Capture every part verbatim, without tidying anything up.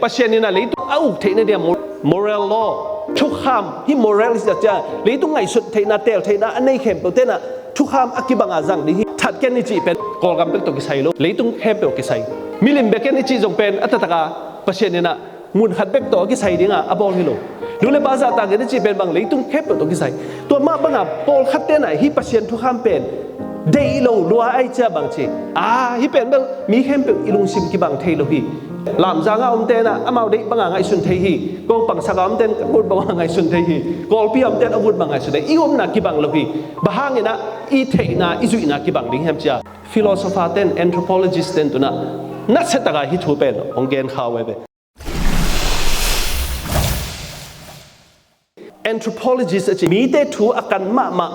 Pasian in ah leitung a uk theihna dia mo-, moral law, thukham, hih moral i cih ciang leitung ngaihsut theihna, teel theihna a nei khempeuh ten ah thukham a kibang a zang ding hi. That ken i cih pen Kawlgam bek tawh kisai lo, leitung khempeuh kisai. Milim bek ken i cih zong pen a taktak a Pasian in ah mun khat bek tawh a kisai ding a a bawl hi lo. Nu le pa zahtak ken i cih pen bang leitung khempeuh tawh kisai. Tua mah bang a pawlkhat ten ah hih Pasian thukham pen deih lo lua ahih ciang bang ci, a, hih pen bel mi khempeuh i lungsim kibang thei lo hi. Lamzang a om ten ah amau deih bang a ngaihsun thei hi. Ko pangsak a om ten ka vut bang a ngaihsun thei hi. Kawlpi a om ten a vut bang a ngaihsun thei hi. I omna kibang lo hi. Bang hangin ah i theihna, i zuihna kibang ding hiam ci a philosopher ten, anthropologist ten tu-in ah nasia tak a hih thu pen hong gen kha uh hi ve. Anthropologist a ci, mite thu a kan mahmah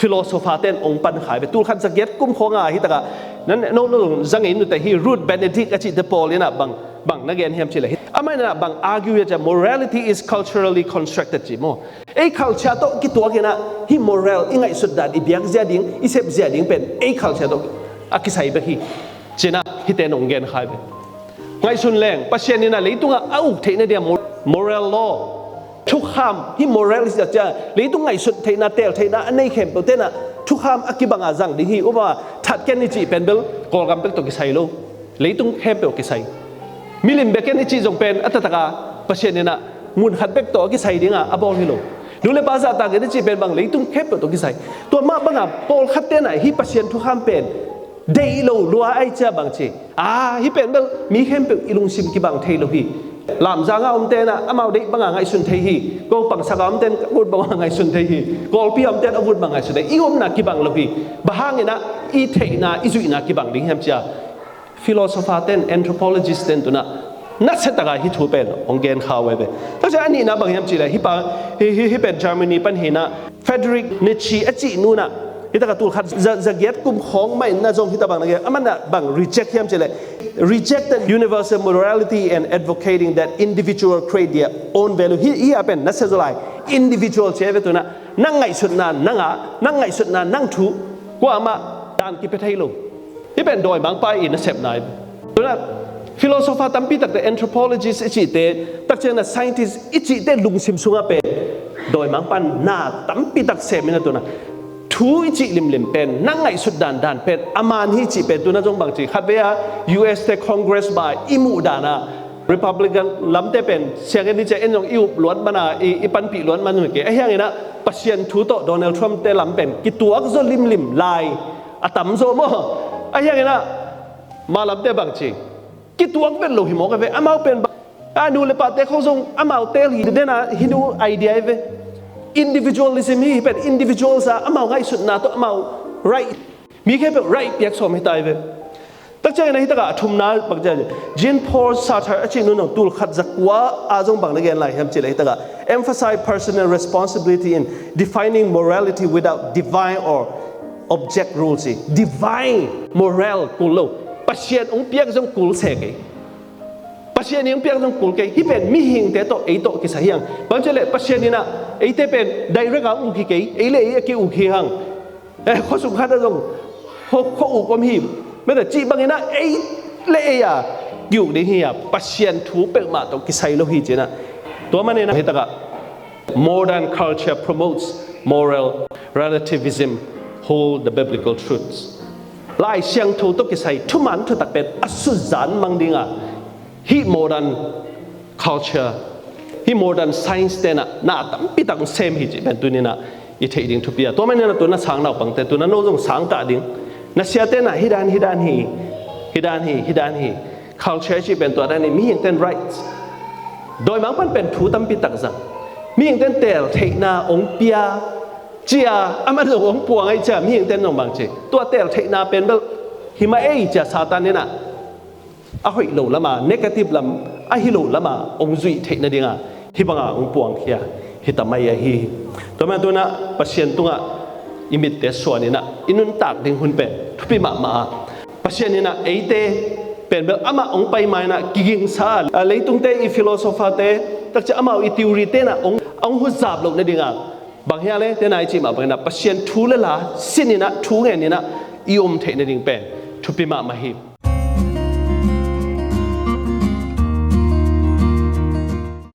philosopher ten hong pan kha hi ve. Tulkhat zagiat kum khawng a hih tak a, nan, no, no, zang in uh teh, hih Ruth Benedict a cihte pawl in ah bang, bang na gen hiam cih leh, amah in ah bang argue hiam cih leh, morality is culturally constructed ci maw. Ei culture tawh kituak in ah hih moral, i ngaihsut dan, i biak zia ding, i sep zia ding pen ei culture tawh a kisai bek hi, ci-in ah hihte in hong gen kha hi ve. Ngaihsun leng, Pasian in ah leitung ah a uk theihna dia mo-, moral law, thukham, hih moral i cih ciang leitung ngaihsut theihna, teel theihna a nei khempeuh ten ah thukham a kibang a zang ding hi. Upama, that ken i cih pen bel Kawlgam bek tawh kisai lo, leitung khempeuh kisai. Milim bek ken i cih zong pen a taktak a Pasian in ah mun khat bek tawh a kisai ding a a bawl hi lo. Nu le pa zahtak ken i cih pen bang leitung khempeuh tawh kisai. Tua mah bang a pawlkhat ten ah hih Pasian thukham pen deih lo lua ahih ciang bang ci, a, hih pen bel mi khempeuh i lungsim kibang thei lo hi. Lamzang a om ten ah amau deih bang a ngaihsun thei hi. Ko pangsak a om ten ka vut bang a ngaihsun thei hi. Kawlpi a om ten a vut bang a ngaihsun thei hi. I omna kibang lo hi. Bang hangin ah i theihna, i zuihna kibang ding hiam ci a philosopher ten, anthropologist ten tu-in ah nasia tak a hih thu pen hong gen kha uh hi ve. Tua ciang a nihna bang hiam cih leh, hih pa, hih, hih, hih pen Germany pan hi-in ah, Friedrich Nietzsche a cih nu in ah, hih tak a tulkhat za, zagiat kum khawng mah in ah zong hih tak bang na gen, amah in ah bang reject hiam cih leh, rejected universal morality and advocating that individual create their own value. Hih, hih a pen nasia zaw lai, individual ci hi ve tu-in ah, nang ngaihsutna nang a, nang ngaihsutna nang thu, kuamah daan kipia thei lo. Hih pen dawimangpa i nasepna hi. Tu-in ah philosopher tampi takte, anthropologist i cihte, tak ciangin ah scientist i cihte lungsim sungah pen dawimangpa in na tampi tak sem in ah tu-in ah thu i cih limlim pen, nang ngaihsut dandan pen, a man hi cih pen tu-in ah zong bang ci, khatvei a U S te Congress bang i muh dan ah Republican lamte pen siangin hi ciang en zong i up luat man a, i, i panpih luat man zong hi kei. Ahi hangin ah Pasian thu tawh Donald Trump te lam pen kituak zaw limlim lai a tam zaw maw. Ahi hangin ah ma lamte bang ci, kituak vet lo hi mawk a ve. Amau pen bang, a, nu le pate khawng zong amau teel hi den a, hih nu idea hi ve. Individualism hi, hih pen individuals a amau ngaihsutna tawh amau right, mi khempeuh right piak sawm hi ta hi ve. Tak ciangin ah hih tak a a thumna bang ci a, Jean-Paul Sartre a cih nu in ah tulkhat zakua a zong bang na gen lai hiam cih leh, hih tak a emphasize personal responsibility in defining morality without divine or object rule ci. Divine moral kul lo. Pasian hong piak zong kul se kei. Pasian hong piak zong kul kei. Hih pen mihingte tawh, ei tawh kisai hi hang. Bang ci leh Pasian in ah eite pen direct a uk hi kei. Ei le ei a ki-uk hi hang. Eh, khuasung khat ah zong khua, khua uk om hi. Mete cih bangin ah ei le ei a ki-uk ding hi a, Pasian thu peuhmah tawh kisai lo hi ci-in ah. Tua manin ah hih tak a modern culture promotes moral relativism, hold the biblical truths. Lai Siangtho tawh kisai thuman thutak pen a suzan mang ding a, hih modern culture, hih modern science ten ah na tampi tak sem hi cih pen tuni-in ah i theih ding thupi a. Tua manin ah tu-in ah sang naupangte, tu-in ah no zong sang kah ding. Na siate in ah hih dan, hih dan hi, hih dan hi, hih dan hi. Culture cih pen tua dan hi, mihingte in rights. Dawimangpa in pen thu tampi tak zang. Mihingte in teel theihna hong pia, ci a, amah zong hong puang ahih ciang, mihingte in zong bang ci, tua teel theihna pen bel hi mah ei ci a, Satan in ah a hoih lo lam a, negative lam, a hi lo lam a hong zuih theih nading a, hih bang a hong puangkhia hi ta mai ahi hi. Tua manin tu-in ah Pasian tungah i mitte suan in ah i nuntak ding hun pen thupi mahmah a, Pasian in ah eite pen bel amah hong pai ma-in ah kigingsa a, leitungte i philosopher te, tak ciang amau i theory te in ah hong, hong huzap loh nading a, bang hia le, tena i cih mah bangin ah Pasian thu le la sin in ah, thu ngen in ah i om theih nading pen thupi mahmah hi.